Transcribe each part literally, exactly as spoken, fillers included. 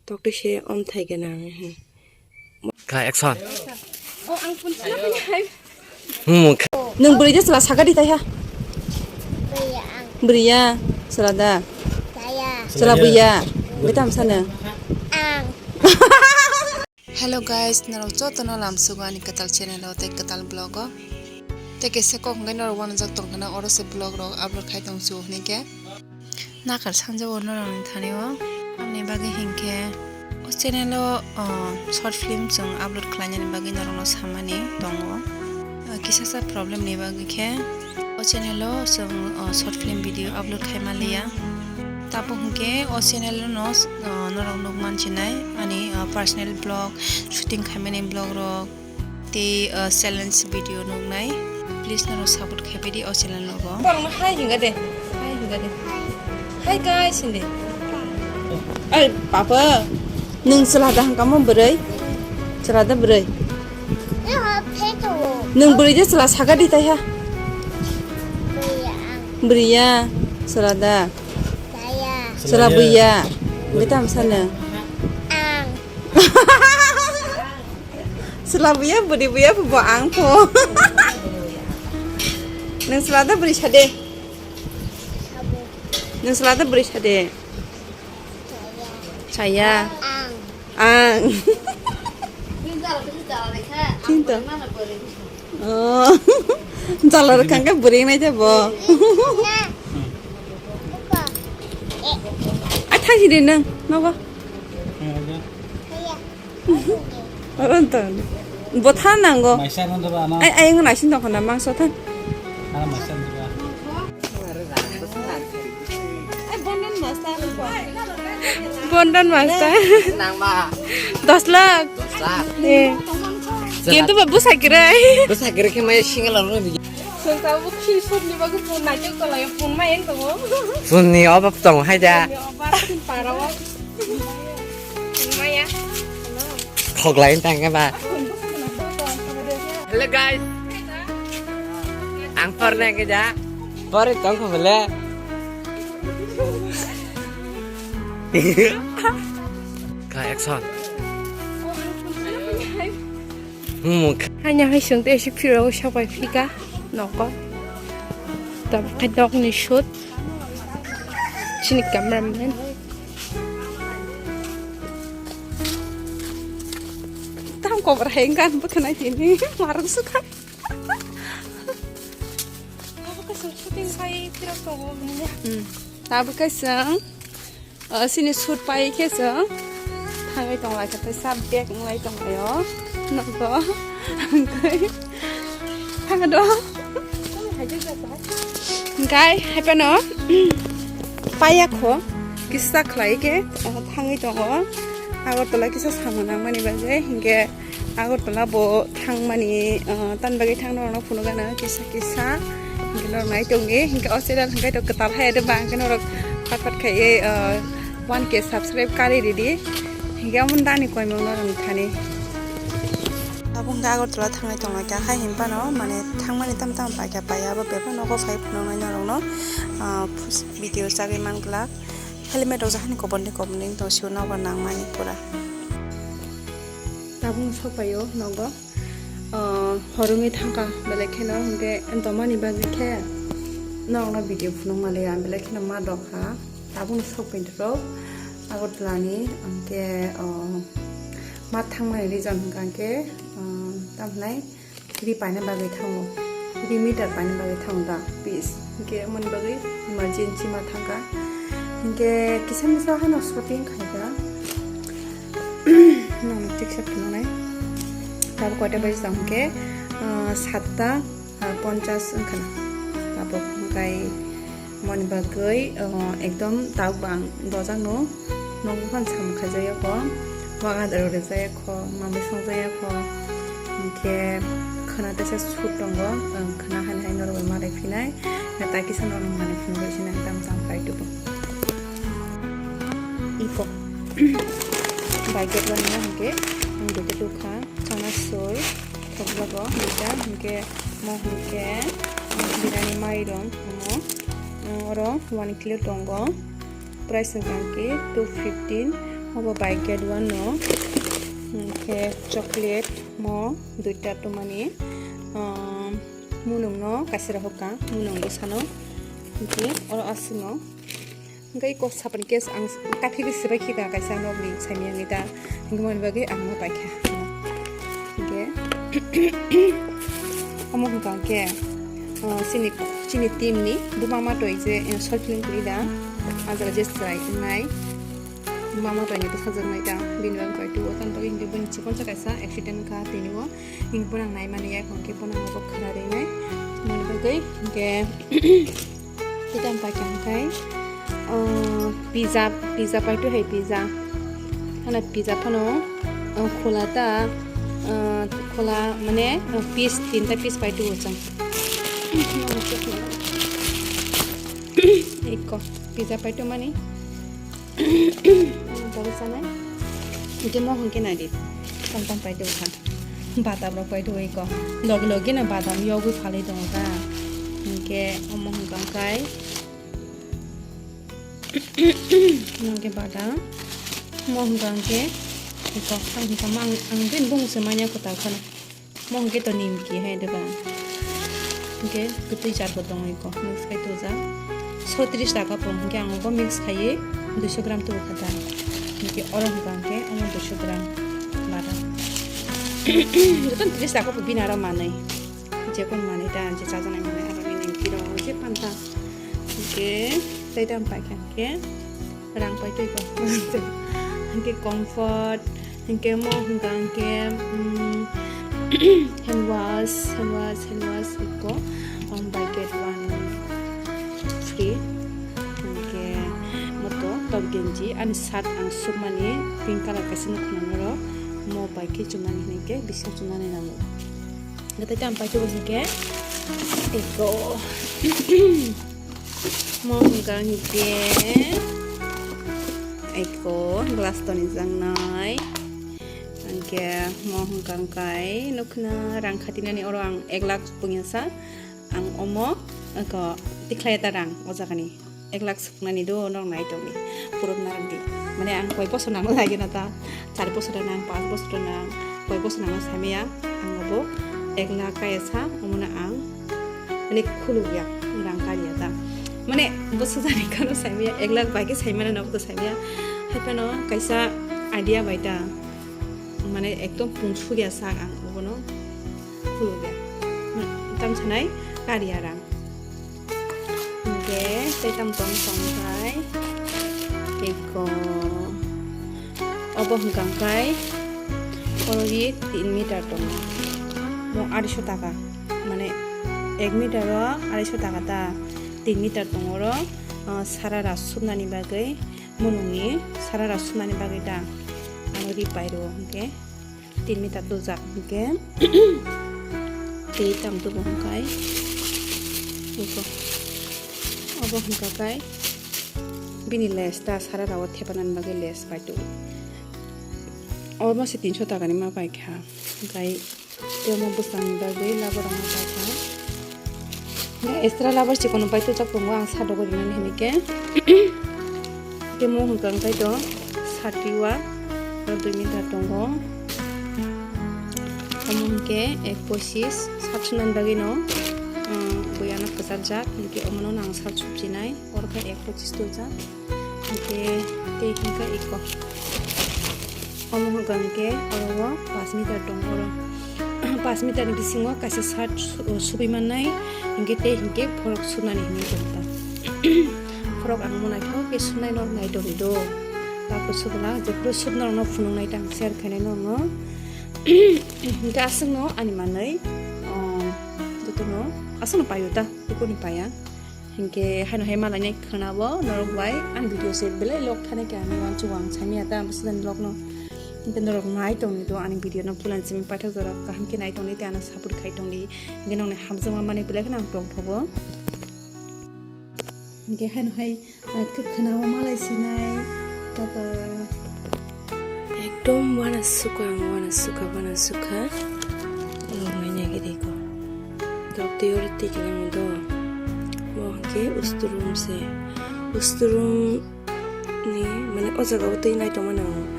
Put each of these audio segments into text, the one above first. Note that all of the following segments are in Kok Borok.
Tokte se om thai gana. Kha action. Oh, ang phone sila phone hai. Hmm, kha- Nung bwrwi je chwla saka di taiha. Bwrwi ya, chwla da. Chwla bwya. Bwtam sana. Ang. Hello guys, norok jotono lamsugo ani kwtal channel o tei kwtal vlog o. Tei kaisa kok hwnkhe norok uanajak tongkhana oro se vlog rok upload khai tong su hwnwi khe. Nakar sanjao norokni thani o. Tamni bagwi hinkhe o channel o, o, short film chwng upload khlainani bagwi norokno samani tongo. O, kisasa problem ni bagwi khe o channel o chwng, o, short film video upload khai manliya. Tabuk hinkhe o channel no, o, norok nuk manchinai ani, o, personal vlog, shooting khaimani vlog rok. Tei, uh, challenge video nuknai. Please norok support khaiphaidi o channel no bo. Borokno hai hinga de. Hai hinga de. Hi guys hindi. Ai papa. Nung chwla da hangkamo bwrwi. Chwla da bwrwi. Nung bwrwi je chwla saka di taiha. Bwrwi ya. Chwla da. Chwla bwya. Bwtam sana. Ang. Chwla buya, bwrwi buya, bo ang pho. Nung chwla da bwrwi sa de. Nung chwla da bwrwi sa de. Chaya. Ang. Ang. Tinta. Oh. Jala rwkha khe bwrwi nai de bo. Ai thang si de nung, nogo. Oro to. Botha nango. Maisa rwng ba ano. Ai, ai, ang naisin tongkha na mangso than. Ano maisa rwng ba. Ai, Bondan master. Bondan master. Nang ba. Dos lakh. Dos lakh. Eh. Kintu ba bwsai kwrwi. Bwsai kwrwi khe maya single ano. Sung ta bu khi sut ni ba ku pun na chok to lai pun ma en to. Pun ni obab tong hai da. Pun ni obab tin para wa. Maya. Khoklai tang ba. Hello guys. Ang por na ke ja. Por tong ko bole. Ka action. Hmm. Hanya hai sung te si phiro sa pai phika. Noko. Tam khai dok ni shoot. Chini cameraman. Tam kobra hai gan bwkhanai tini marang sukha. Abo kaisa shooting khai phirok tongo hwnwi. Hmm. Abo kaisa, uh, sini shoot pai khe chwng thangwi tong lai kha, tei sa bag wng lai tong lai o. Nogo. Thang do. Hingkai hai phano paiya kho kisa khlai khe, uh, thangwi tongo. Agartala kisa samung nangmani bagwi hinkhe Agartala bo thangmani, uh, tan bagwi thang norokno phunukgana kisa kisa. Hinkhe norok nai tongdi hinkhe o channel hinkhe to kwtal hai de ba hinkhe norok phat phat khaiwi, uh, one K subscribe kari ridi. Hinkhe omo dani koimung norokni thani. Abo hinkhe Agartala thangnai tonglaikha hai hinphano mane thangmani tamo tamo paikha paiya abo bebak nogo phai phunuknai norokno, uh, video chagwi manglak. Helmet rok jahani kobor ni kobor ni tong sio nogo nangmani pura. Tabuk sokpaio nogo, ah, horongwi thangkha, belai kheno hinkhe domani bagwi khe norokno video phunuk manliya, belai kheno ma dokha. Tabukno sokphaitro Agartala ni, hinkhe, ah, ma thangmani reason hinkha hinkhe, ah, tamhinai ri paina bagwi thango, ri meter paina bagwi thango da, pis hinkhe mani bagwi emergency ma thangkha, hinkhe kisa misa hano shooting khaikha. Nono tiksa phunuknai. Tabuk koita baji tong hinkhe, ah, satta, ah, ponchas wngkha na. Tabuk hinkhe moni bagwi, ah, ekdom tabuk ang dojakno nokbo phano samung khaijak yakho, waga rok rijak yakho, mamwi songjak yakho. Hinkhe khwna teisa shoot tongo, ang khwna hai hai norok bai malai phinai, na tai kisa norok manwi phunugwi sinai tam tam kai tubu. Iko. Bai gate rok no hinkhe ang duitu tukha, chana sur, thokjago duita, hinkhe mo hinkhe birani mairung omo, oro one kilo tongo, price hinkhe two fifteen, Obo bai gate one no, hwnkhe chocolate mo duita tumani, um, munung no kaisa rok ka, munung bwsano, hwnkhe oro aswk no. Hwnkhe iko sapani case ang kaphigwi swbai khika kaisa nokni saimiyani ta, hwnkhe mani bagwi ang no paikha. Hwnkhe omo hwnkha hwnkhe, uh, chini, chini team ni buma matwi je, uh, short film kwrwi da, ah jaga je chwrai wngnai. Mama bai ni bwsajwk nai ta, bini bagwi kaitu o, tamo bagwi hinkhe bini chikon sa kaisa accident wngkha tini o, hinkhe bono ang naimani ya, hinkhe bono ang bo khwna rinai, mani bagwi hinkhe tei tamo paikha hinkhe, o, pizza, pizza paitu hai pizza, hana pizza phano, o, khola ta, o, khola mane, o, piece tinta piece paitu o chwng. Eko pizza paitu mani. Ang tabuk sanai. Hwnkhe mo hwnkhe naidi. Tong tong paitwi bwkha. Badam rok paitwi iko. Logi logi no badam yogwi phalwi tongo ta. Hwnkhe omo hwnkha hwnkhe. Hwnkhe badam. Mo hwnkha hwnkhe. Iko. Ang hwnkha ma ang, ang bini bumung se manya kwtal phano. Mo hwnkhe to nimki hai dogan. Hwnkhe kwtwi jat bo tongo iko, mix khai twijak. Sotris taka po hwnkhe ang bo mix khaiwi duiso gram tubu kha ta. Hwnkhe oro hwnkha hwnkhe omo duiso gram bara. Joto tris taka po bini aro manwi. Jekon manwi ta, je chajaknai manwi aro ni nimki rok je panta. Hwnkhe tei tamo paikha hwnkhe. Rang paitwi ko. Hwnkhe comfort, hwnkhe mo hwnkha hwnkhe, mm, hand wash, hand wash, hand wash iko, um, by get one free. Hwnkhe mo to top genji, ani shirt ang sukmani pink colour kaisa nukha nang oro, mo bai khe chumani hwnkhe bising chumani nango. Hwnkhe tei tamo paitwi bo hwnkhe iko. Mo hwnkha hwnkhe eko glass toni jaknai. Hwnkhe mo hwnkha hwnkhe nukna rang khatinani oro ang ek lakh pungya sa. Ang omo eko tikhlai ta rang o jagani ek lakh suknani do nok nai tongni puruk narwk di. Mane ang koi bosor nang lagi na ta. Char bosor nang, pas bosor nang, koi bosor nang samya ang obo ek lakh kaya sa omono ang. Ani khuluk ya, rang kariya ta. Mane, bo sujani kano saimaya, ek lakh bai khe saimana nabo to saimaya. Hai phano kaisa idea bai ta. Mane, ekdom pungsuk ya sak ang, obono khuluk ya. Tam sanai kariya rang. Hingke, tei tam tong tong kai. Eko. Obo hwnkha kai, oro ri tin meter tongo. Mo arisho taka, mane ek meter o arisho taka ta, tin meter tongo oro, ah, sara ras subnani bagwi, munungni sara ras subnani bagwi ta, ano ri pairo hwnkhe tin meter dojak hwnkhe, tei tam tubo hwnkhe, eko, obo hwnkha kai. Bini les ta sara rao thepanani bagwi les paitwi. Almost tinso takani ma paikha. Gai temo bwsangni bagwi laborokno paikha. Extra labar chikon pai tuchak tongo ang sado gori nani hinike. Temo hwnkha hwnkhe to satiwa dui meter tongo. Omo hwnkhe ek pochis sat sunani bagwi no, um, buyano kwchajak hinke omono nang sat subjinai. Oro khe ek pochis tuijak. Hingke tei hingke iko. Omo hwnkha hingke oro o pash meter tongo oro. Pash meter ni bisingo kaisa shirt su-, subui mannai. Hingke tei hingke phorok sunani hinui tongkha. Phorok ang mona khe ke sunai no nai tongwi do. Tapo subuna jephuru subna rokno phunuknai tang share khainai norokno. Hingke aswkno ani manwi, um, jotono aswkno paio ta, tukuni paya. Hingke haino hai malainai khwnabo norok bai ani video se belai log thani khe ani wansuk ang saimanya ta, ang bwsajani log no. Hingke norok nai tongdi do ani video no pulan simi paithak jorok kaham khe nai tongdi tei ano support khai tongdi. Hingke nokni hamjakma manwi belai kheno ang tongthogo. Hingke haino hai, ah, khe khwnabo malai sinai, tata. Ekdom wana suka ang, wana suka, wana suka. Lomai nai gede ko. Dok tei oro twi khe nang do. Mo hwnkhe usturum se. Usturum ni, mane, o jaga o twi nai tongmani ang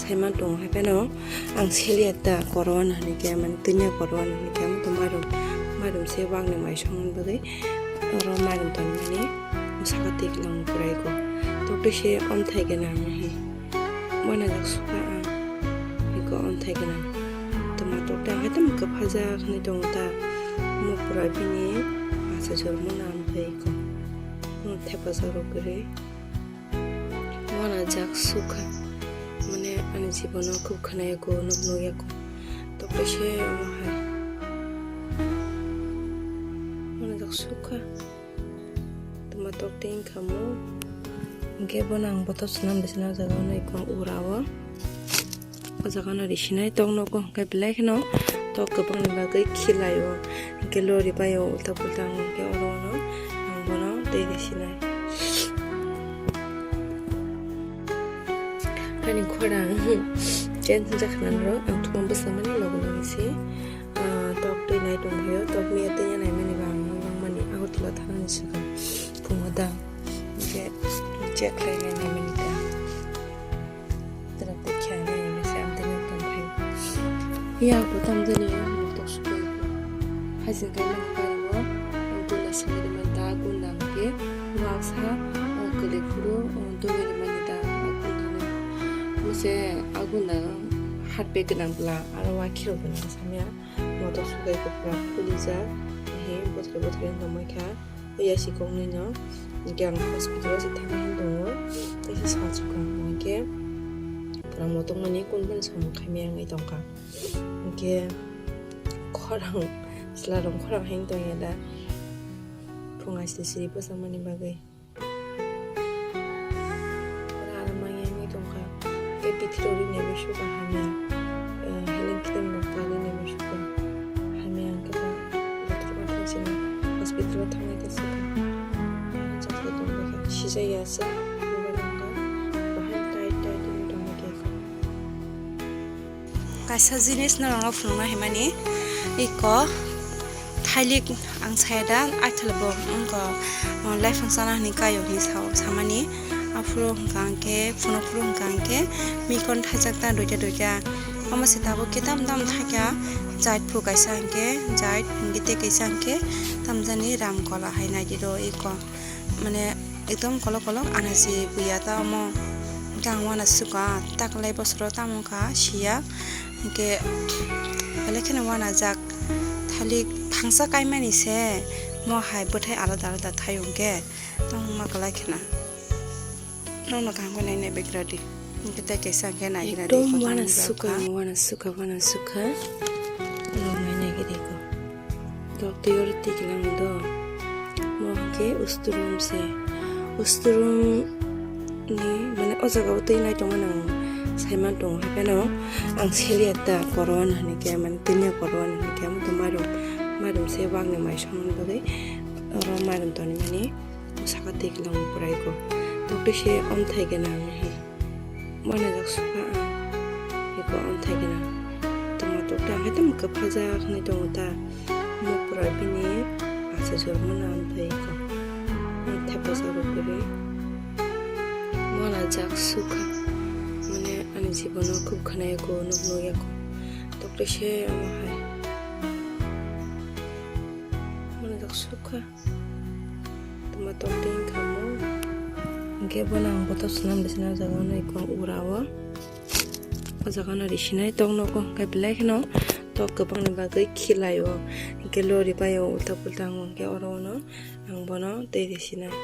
Haiman tongo hai phano ang seliya ta korwa no hinwi khe, mane twinya korwa no hinwi khe, amo to mairum, mairum se wakni mai songni bagwi oro mairum tonmani saka twi kwlwng kwrai ko. Tokte se omthai gwnang hinwi. Uanajak sukha ang, eko omthai gwnang. Toma tokte ang hai tamo kwphajak hinwi tongo ta. Omo pura bini asa jormo na amthai ko. Omo thepajak rok kwrwi. Uanajak sukha. Mane ani jibono khub khwnaya ko, nuk nukya ko. Tokte se omo hai. Uanajak sukha. Toma tok tei wngkha mo. Hwnkhe bono ang bothop swnam de swnam jaga no eko ang ura o. O jaga no risinai tok nogo hwnkhe belai kheno tok kwbangni bagwi khilaio. Hwnkhe lori baio ulta pulta wngkhe oro no ang bono tei risinai. Ani khorang change wngkha nang rw ang thuma bwswk mani logi logi se. Ah, tok twi nai tong phio, tok miya twi ya nai mani ba ang nang mani Agartala thangni swkang phungo da. Hwnkhe check khlai nai nai mani da. Tara tei khe nai nai se ang tei nai tong phai. Ya ko tam jani ya mo tok sukai ko. Hajin kai mani ba mo. Ang tula sini de man da gun dam ke. Wa sa o kele phuru o dogeri mani da gun dam. Mo se agun da hat pe gwnang bla aro wa khiro gwnang samya. Motor sukai kopra phulijak, he bothre bothre wng tongmai kha. Oya si kongnwi no, hwnkhe ang hospital o se thangwi tongo, tei se sa sukha, hwnkhe pura motongmani kunphani samung khaimaya wngwi tongkha. Hwnkhe khorang, chwla rok khorang hai wng tongya da, phung aisle siri bwchamani bagwi. Ora aro mangya wngwi tongkha. Tei bithi rok rinai bai sukha hamya. Eh, healing cream rok ta rinai bai sukha. Hamya wngkha ba doctor ma thang sini hospital o thangwi ta sukha. Chakhe tongkha. Sijaya se. Bahai tight tight wngwi tongkha. Kaisa jinis norokno phunukna himani iko thailik ang saya da aithala bo wngkha, o, laifang sana hwnwi kaio hwnwi sao samani. Aphuru hwnkha hwnkhe, phunukphuru hwnkha hwnkhe mikon thaijak ta duita duita. Omo se tabuk khe tam tam thaikha, jait phuru kaisa hwnkhe jait hwnkhe tei kaisa hwnkhe tamjani ram kola hai naidi do iko. Mane ekdom kolok kolok anasi buya ta omo. Hwnkhe ang uanasukha, taklai bosoro tamo wngkha siya. Hwnkhe belai kheno uanajak. Thalik thangsa kaimani se mo hai bwthai alada alada thaio hwnkhe tamo ma kwlai khena. Nokno kaham khe nainai begradi. Hwnkhe tei kaisa hwnkhe naigra di ekdom kotor uanasukha, uanasukha, uanasukha. Rwmai naigwi di ko. Tok twi oro twi kwlangni do. Mo hwnkhe usturum se. Usturum ni, mane, o jaga o twi nai tongmani ang saiman tongo. Hai phano ang seliya ta korwa no hinwi khe, mane, twinya korwa no hinwi khe, amo to mairum, mairum se wakni mai songni bagwi oro mairum tonwi mani saka twi kwlangni bwrai ko. Tok twi se omthai gwnang he. Uanajak sukha ang, eko omthai gwnang. Tongma tokta ang khe tamo kwphajak hinwi tongo ta. Omo pura bini asa jormo na amthai eko. Ang thepajak rw kwrwi. Uanajak sukha. Mane ani jibono khub khwnaya ko, nuk nukya ko. Tokte se omo hai. Uanajak sukha. Toma tok twi wngkha mo. Hwnkhe bono ang bothop swnam de swnam jaga no eko ang ura o. O jaga no risinai tok nogo hwnkhe belai kheno tok kwbangni bagwi khilaio. Hwnkhe lori baio ulta pulta wngo hwnkhe oro no ang bono tei risinai.